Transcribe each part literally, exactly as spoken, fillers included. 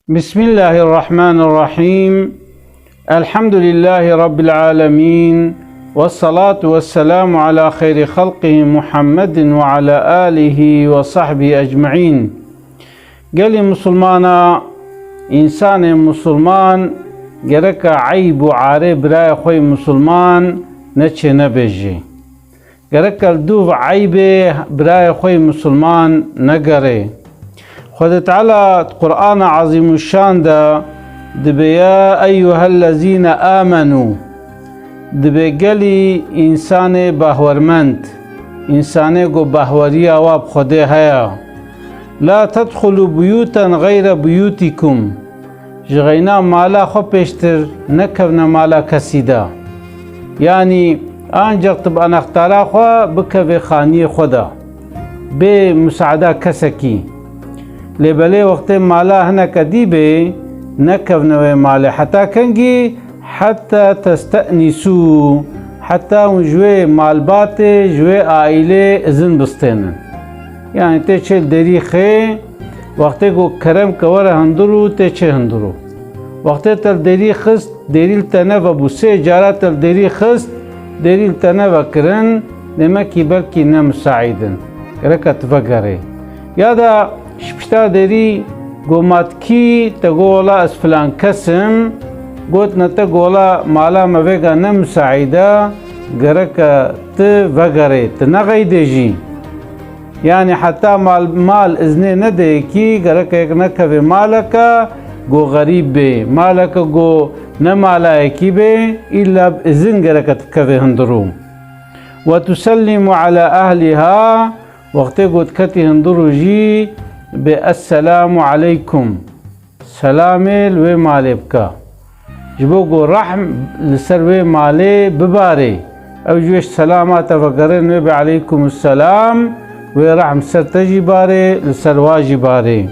بسم الله الرحمن الرحيم. الحمد لله رب العالمين. والصلاة والسلام على خير خلقه محمد وعلى آله وصحبه أجمعين. Gelî misilmana, însanê misilman gereka eyb û arê birayê xwe yê misilman neçê nebêjî. Gereka li dûv eybê birayê xwe yê misilman negerê. Xwedê Teala di Qur'ana Ezîmuşşan de dibê, "Ya eyyuhellezîne amenû", dibê gelî însanê bahwermend, însanê ku bahweriya wa bi Xwedê heye, "La tedxulû buyûten xeyre buyûtîkum", ji xeyna mala xwe pêştir nekevne mala kesî de. Yanî, ancaq tu bi anextara xwe bikevê xaniyê xwe de, bê musaada kesekî. Lê belê wextê mala hineke dî bê, nekevne wê malê. Heta kengî? Heta testenîsû, heta hûn ji wê malbatê, ji wê aîlê izin bistênin. Yanî tê çê li derî xê, wextê ku kerem ke were hundir û tê çê hundir û. Wextê te li derî xist, derî li te nevebû, sê cara te li derî xist, derî li te nevekirin, demekî belkî ne misaîd in. Gereka tu vegerê. Ya da ji pişta derî got, "Ma tu kî?" Te got, "Wela ez filan kes im." Gotine te, "Wela mala me vêga ne misaîd e, gereka tu vegerê, tu nexeydê jî." Yanî heta mal, mal iznê nede yekî, gereka yek nekeve maleke ku xerîb bê, maleke ku ne mala yekî bê, îlla bi izin gereka tu bikevê hundirû. "Ve tusellimu ala ehliha", wextê ku tu ketî hundirû jî bê "Esselamu aleykum". Selamê li wê malê bike. Ji bo ku rehm li ser wê malê bibarê. Ew ji wê ji selama te vegerin, wê bê "Aleykumusselam", wê rehm ser te jî barê, li ser wa jî barê.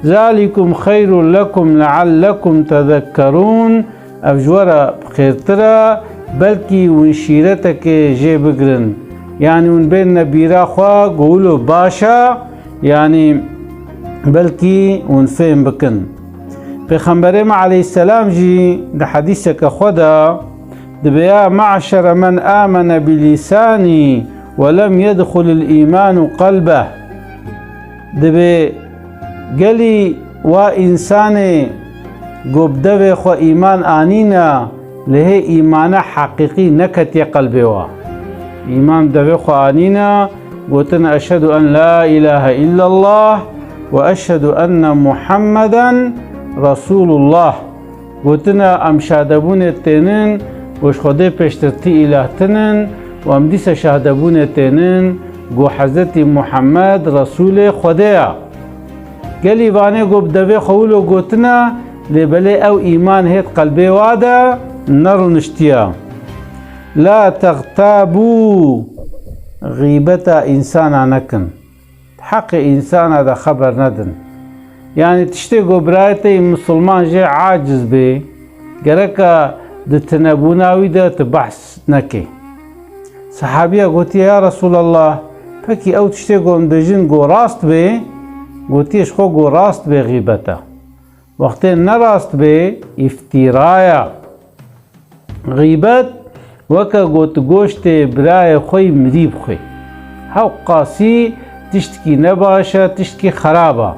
"Zalikum xeyrun lekum leallekum tezekkerûn." Ev ji we re xêrtir e, belkî hûn şîretekê jê bigirin. Yanî hûn bênine bîra xwe ku wilo baş e, yanî belkî hûn fêm bikin. Pêxemberê me aleyhisselam jî di hedîseke xwe de dibê, "Ya me'şere men amene bi lîsanî ve lem yedxulil îmanu qelbeh." Dibê gelî wa însanê ku bi devê xwe îman anîne, lê hê îmane heqîqî neketiye qelbê wa. Îman bi devê xwe anîne, gotine, "Eşhedû en la îlahe îllallah ve eşhedû enne Muhammeden Resûlullah." Gotine, "Em şahidebûnê tênin ku ji Xwedê pêştir ti îlah tinin û em dîsa şahidebûnê tênin ku Hezretî Muhammed Resûlê Xwedê ye." Gelî vanê ku bi devê xwe wilo gotine, lê belê ew îman hêt qelbê wa de nerûniştiye. "La textabû", xîbeta însana nekin. Heqê însana de xeber nedin. Yanî tiştê ku birayê te yê misilman jê aciz bê, gereka di tinebûna wî de tu behs nekê. Sehabiya gotiye, "Ya Resûlallah, pekî ew tiştê ku em dibêjin ku rast bê?" Gotiye, "Ji xwe ku rast bê xîbet e. Wextê ne rast bê, îftîra ye." Xîbet weke ku tu goştê birayê xwe yî mirî bixwî. Hewqasî tiştkî nebaş e, tiştkî xerab e.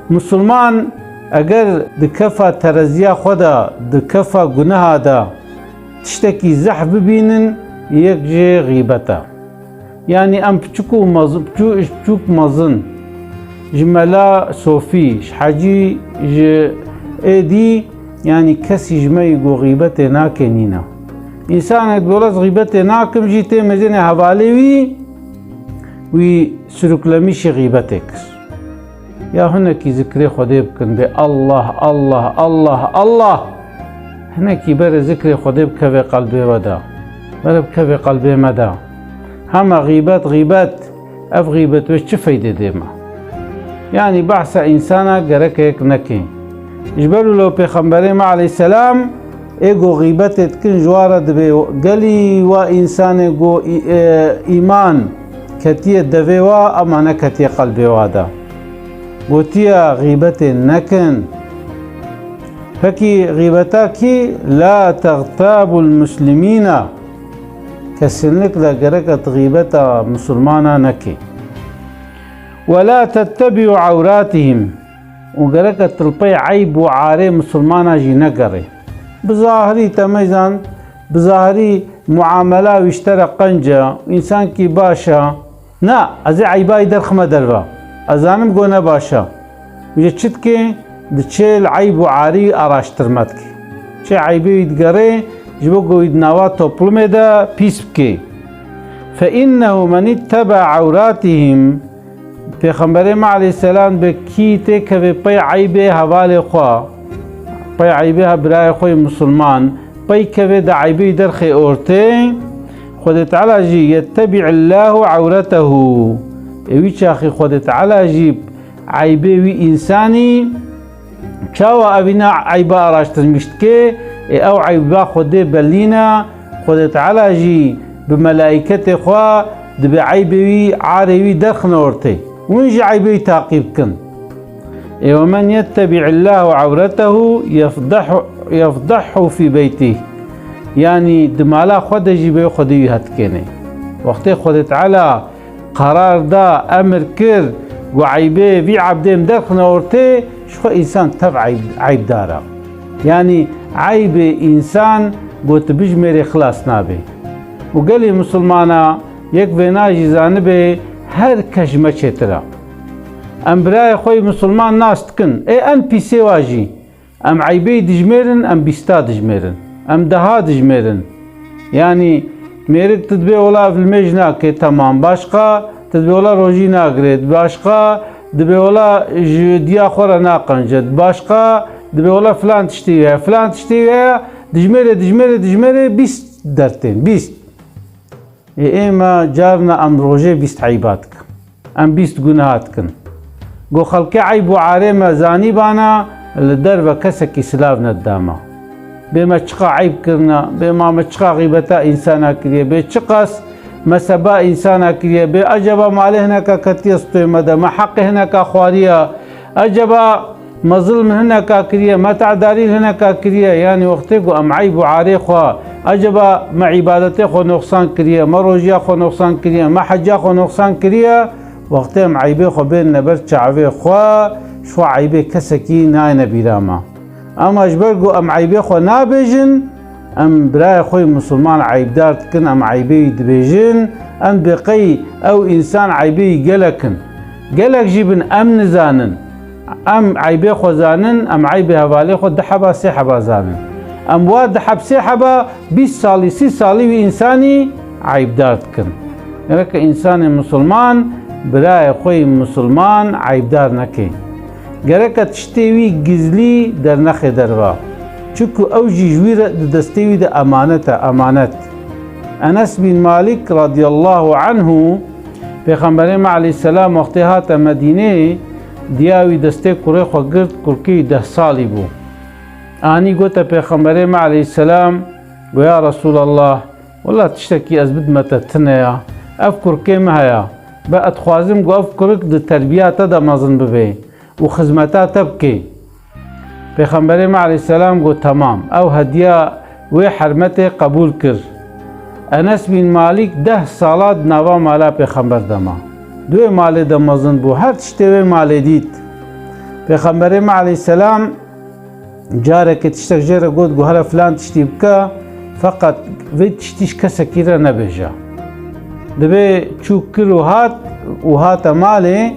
Misilman eger di kefa tereziya xwe de, di kefa guneha de tiştekî zehf bibînin, yek jê xîbet e. Yanî em piçûk û mez-, piçû-, ji piçûk mezin, ji mela sofî, ji hecî, ji êdî, yanî kesî ji me yî ku xîbetê nake nîne. Însanek dibê, "Wela ez xîbetê nakim" jî tê mejênê hevalê wî, wî sirûklemîşî xîbetê kir. Ya hinekî zikrê Xwedê bikin, bê Allah, Allah, Allah, Allah. Hinekî berê zikrê Xwedê bikeve qelbê we de. Berê bikeve qelbê me de. Hema xîbet, xîbet. Ev xîbet wê çi feydê dê me? Yanî behsa însana gerek yek nekê. Ji ber wilo Pêxemberê me aleyhisselam ê ku xîbetê dikin ji wa re dibê, gelî wa însanê ku î-, e, îman ketiye devê wa, ema neketiye qelbê wa de. Gotiye, "Xîbetê nekin." Pekî xîbeta kî? La teğtabul muslimîna. Kesinlikle gerek et xîbeta misilmana nekê. Ve la tettebi'u awratihim. Û gerek et li pey eyb û arê misilmana jî negerê. Bi zahirî te meyzan, bi zahirî muamela wî ji te re qenc e, însankî baş e. Na, ez ê eyba wî derxime derve. Ez zanim ku ne baş e. Ji çi dike? Diçe li eyb û arî araştirme dike. Çi eybê wî digerê, ji bo ku wî di nava toplumê de pîs bike. Fe innehu men itteba awratihim. Pêxemberê me aleyhisselam be kî têkeve pey eybê hevalê xwe, pey eybê he birayê xwe yê misilman, pey keve de eybê wî derxê ortê, Xwedê Teala jî yettebi'illahu awretehu. Ê wî çaxî Xwedê Teala jî eybê wî însanî çawa evîna eyba araştirmiş dike, ê ew eyba Xwedê belîne, Xwedê Teala jî bi melaîketê xwe dibe eybê wî, arê wî derxine ortê. Hûn jî eybê wî taqîb kin. Ê, "Ve men yettebi'illahu awretehu yefdehu, yefdehu fî beytih." Yanî di mala xwe de jî bê Xwedê wî hetikêne. Wextê Xwedê Teala qerar da, emir kir, got, "Eybê vî ebdê min derxine ortê", ji xwe însan tev eyb-, eybdar e. Yanî eybê însan got tu bijmêrê xilas nabe. Û gelê misilmana yek vêna jî zanibe, her kes ji me çêtir e. Em birayê xwe yê misilman nas dikin. Ê en pîsê wa jî. Em eybê dijmêrin, em bîsta dijmêrin. Em deha dijmêrin. Yanî mêrik tu dibê wela vilmêj nake, temam. Başqa tu dibê wela rojî nagirê. Başqa dibê wela ji diya xwe re naqence. Başqa dibê wela filan tiştî heye. Filan tiştî heye. Dijmêrê, dijmêrê, dijmêrê bîst dertên. Bîst. Ê ême carna em rojê bîst eyba dikin. Em bîst guneha dikin. Go xelkê eyb û arê me zanîbana, li derve kesekî silav nedidama. Bê me çiqa eyb kirina, bê ma me çiqa xîbeta însana kiriye, bê çiqas me seba însana kiriye, bê eceba malê hineka ketiye stûyê me de, me heqê hineka xwariye, eceba me zilm hineka kiriye, me te'darî hineka kiriye, yanî wextê ku em eyb û arê xwe, eceba me îbadetê xwe noqsan kiriye, me rojiya xwe noqsan kiriye, me heca xwe noqsan kiriye, wextê em eybê xwe bênine ber çavê xwe, ji xwe eybê kesekî nayêne bîra me. Ema ji ber ku em eybê xwe nabêjin, em birayê xwe yê misilman eybdar dikin, em eybê wî dibêjin, em dibê qey ew însan eybê wî gelek in. Gelek jî bin em nizanin. Em eybê xwe zanin, em eybê hevalê xwe du heba, sê heba zanin. Em wa du heb, sê heba bîst salî, sî salî wî însanî eybdar dikin. Gerek e însanê misilman birayê xwe yê misilman eybdar neke. Gerek e tiştê wî gizlî dernexe derve. Çunku ew jî ji wî re di destê wî de emanet e, emanet. Enes bin Malik radiyallahu anhu, Pêxemberê me aleyhisselam wextê hate Medînê, diya wî destê kurê xwe girt, kurkê wî deh salî bû. Anî gote Pêxemberê me aleyhisselam, go, "Ya Resûlallah, wela tiştekî ez bidime te tune ya. Ev kurkê me heya. Be ez dixwazim ku ev kurik di terbiya te de mezin bibe û xizmeta te bike." Pêxemberê me aleyhisselam got, "Temam." Ew hediya wê hermetê qebûl kir. Enes bin Malik deh sala di nava mala Pêxember de ma. Di wê malê de mezin bû, her tiştê wê malê dît. Pêxemberê me aleyhisselam carekê tiştek jê re got, got, "Here filan tiştî bike, feqet vê tiştî ji kesekî re nebêje." Dibê çû kir û hat û hate malê,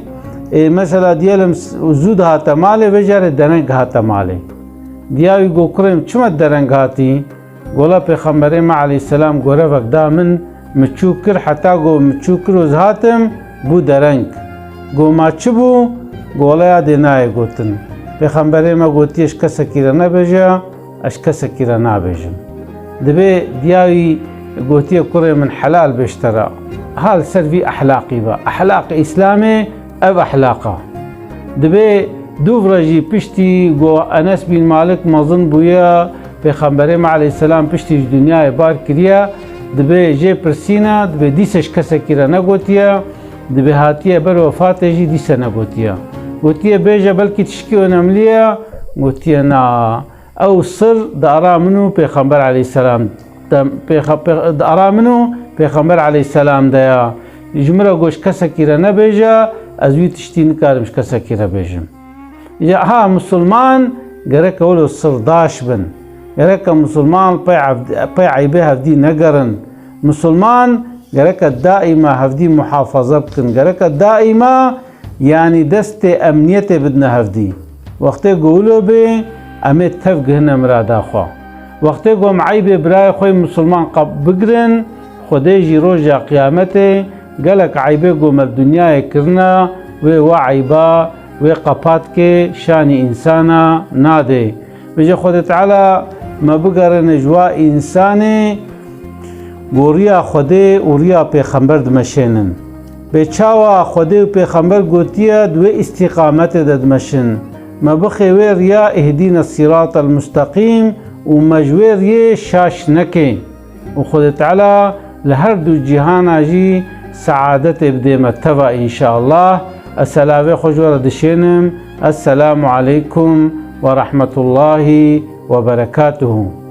ê, mesela diyelim s-, zû dihate malê, vê carê dereng hate malê. Diya wî got, "Kurê min, çima dereng hatî?" Gola Pêxemberê me aleyhisselam gorevek da min, min çû kir, heta ku min çû kir û ez hatim, bû dereng. Go, "Ma çi bû?" Gola, "Ya dê nayê gotin. Pêxemberê me gotiye ji kesekî re nebêje, ez ji kesekî re nabêjim." Dibê diya wî gotiye, "Kurê min, helal bê ji te re. Ha li ser vî ehlaqî be. Ehlaqê Îslamê ev ehlaqa." Dibê dûv re jî piştî ku Enes bin Malik mezin bûye, Pêxemberê me aleyhisselam piştî ji dinyayê bar kiriye, dibê jê pirsîne, dibê dîse ji kesekî re negotiye, dibê hatiye ber wefatê jî dîse negotiye. Gotiye, "Bêje belkî tişkî önemli ye." Gotiye, "Na, Ew sir di ara min û Pêxember aleyhisselam de, pêxe-, pê-, di ara min û Pêxember aleyhisselam de ya. Ji min re goş kesekî re nebêje, ez wî tiştî nikarim ji kesekî re bêjim. Ya ha, Musulman gereke wilo sirdaş bin. Gereke Musulman pey evd-, pey eybê hevdî negerin. Musulman gereke daîma hevdî muhafaza bikin. Gereke daîma, yanî destê emniyetê bidine hevdî. Wextê ku wilo bê, em ê tev gihine mirada xwe. Wextê ku em eybê birayê xwe yê Musulman qab-, bigirin, Xwedê jî roja qiyametê gelek eybê ku me li dinyayê kirine, wê wa eyba, wê qepatkê şanî însana nadê. Bêje Xwedê Teala me bigerine ji wa însanê ku riya Xwedê û riya Pêxember dimeşênin. Bê çawa Xwedê û Pêxember gotiye, di wê îstîqametê de dimeşin. Me bixê wê riya, ihdîne sîratel musteqîm, û me ji wê riyê şaş nekê. Û Xwedê Teala li her du cîhana jî seadetê bidê me teva înşallah. Ez selavê xwe ji we re dişênim. Esselamu aleykum ve rahmetullahi ve berekatuhu.